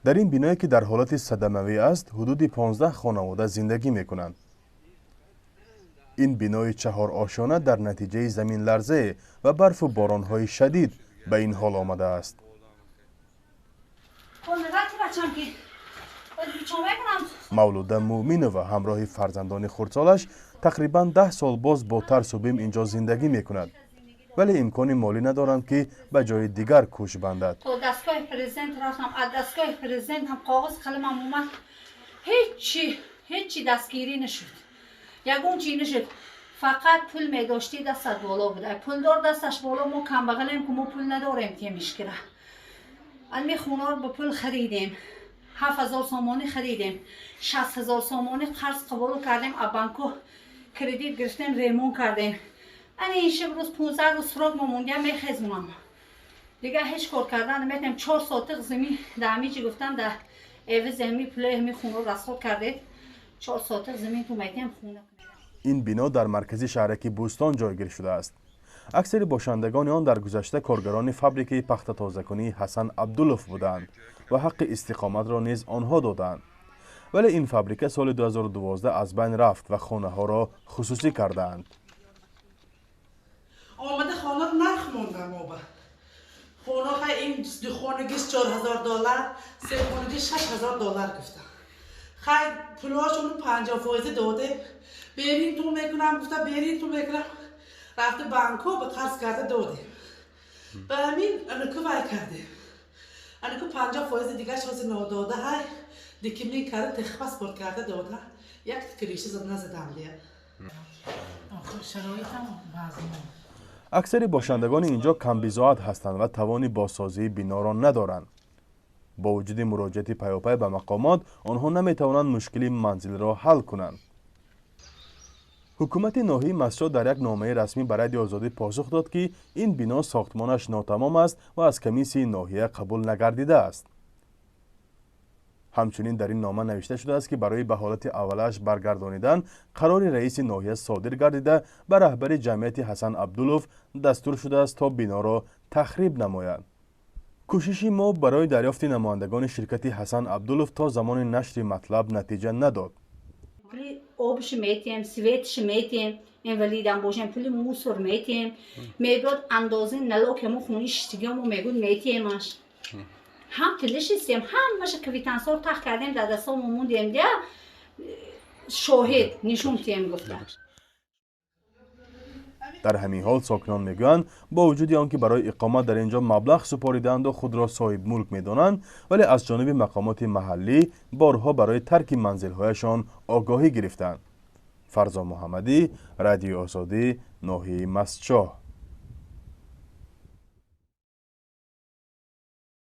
Дар ин биное, ки дар ҳолати садамавӣ аст, ҳудуди 15 хонавода зиндагӣ мекунанд. Ин бинои чаҳорошёна дар натиҷаи заминларзае ва барфу боронҳои шадид ба ин ҳол омадааст. Мавлуда Муъминова ҳамроҳи фарзандони хурдсолаш тақрибан 10 сол боз бо тарсу бим инҷо зиндагӣ мекунад, вале имкони молӣ надоранд, ки ба ҷои дигар кӯч бандад. То дастгоҳи президент рафтам, аз дастгоҳи президент ҳам коғоз қаламам омад, ҳечи ҳечи дастгирӣ нашуд, ягон чӣ нашуд. Фақат пул медоштӣ, дастат боло буда, пулдор дасташ боло. Мо камбағалем, ки мо пул надорем. Темишкира ами хонаро ба пул харидем, 7000 сомонӣ харидем, 60 000 сомонӣ қарз қабул кардем, а банко кредит гирифтем, ремонт кардем. Ани ин шиб рӯз 15 рӯз срок мо мондия, мехезмонам, дигар ҳеҷ кор кардан наметавонем. 4 сотиқ замин дар ҳамиҷи гуфтам, дар эвизи ҳами пулои ҳами хонаро расход кардед, 4 сотиқ замин ту метиҳем, хона. Ин бино дар маркази шаҳраки Бӯстон ҷойгир шудааст. Аксари бошандагони он дар гузашта коргарони фабрикаи пахтатозакунии Ҳасан Абдулов буданд ва ҳаққи истиқоматро низ онҳо додаанд, вале ин фабрика соли 2012 аз байн рафт ва хонаҳоро хусусӣ кардаанд. Омада хонаро нарх мондам оба хона хай, ин духонагиш 4000 доллар, сехонагиш 6000 доллар гуфтам. Хай, пулошону 50 фоиза додем, берин ту мекунам гуфта, берин ту мекунам, рафта банко ба қарз карда додем. Ба ҳамин анаку вай кардем, анаку 50 фоизи дигаш ҳозир нодода. Ҳай, дикимин карда, техпаспорт карда дода, як криша зад назадам дия. Шароитам вазмин. Аксари бошандагони инҷо камбизоат ҳастанд ва тавони бозсозии биноро надоранд. Бо вуҷуди муроҷиати пайопай ба мақомот, онҳо наметавонанд мушкили манзилро ҳал кунанд. Ҳукумати ноҳияи Мастчоҳ дар як номаи расмӣ ба Радиои Озодӣ посух дод, ки ин бино сохтмонаш нотамом аст ва аз комиссияи ноҳия қабул нагардидааст. Ҳамчунин дар ин нома навишта шудааст, ки барои ба ҳолати аввалааш баргардонидан қарори раиси ноҳия содир гардида, ба раҳбари ҷамъияти Ҳасан Абдулов дастур шудааст, то биноро тахриб намояд. Кӯшиши мо барои дарёфти намояндагони ширкати Ҳасан Абдулов то замони нашри матлаб натиҷа надод. Пули обш метиҳем, светш метиҳем, инвалидам бошем, пули мусор метиҳем. Мебиёд, андозаи налог мо хони шиштигиҳо мегӯд, метиҳемаш. Ҳам тилишистем, ҳамаша квитансиҳо тах кардем, дар дастҳомо мондем, дия шоҳид нишон тиҳем гуфта. Дар ҳамин ҳол сокинон мегӯянд, бо вуҷуди он ки барои иқомат дар ин ҷо маблағ супоридаанду худро соҳибмулк медонанд, вале аз ҷониби мақомоти маҳаллӣ борҳо барои тарки манзилҳояшон огоҳӣ гирифтанд. Фарзон Муҳаммадӣ, Радиои Озодӣ, ноҳияи Мастчоҳ.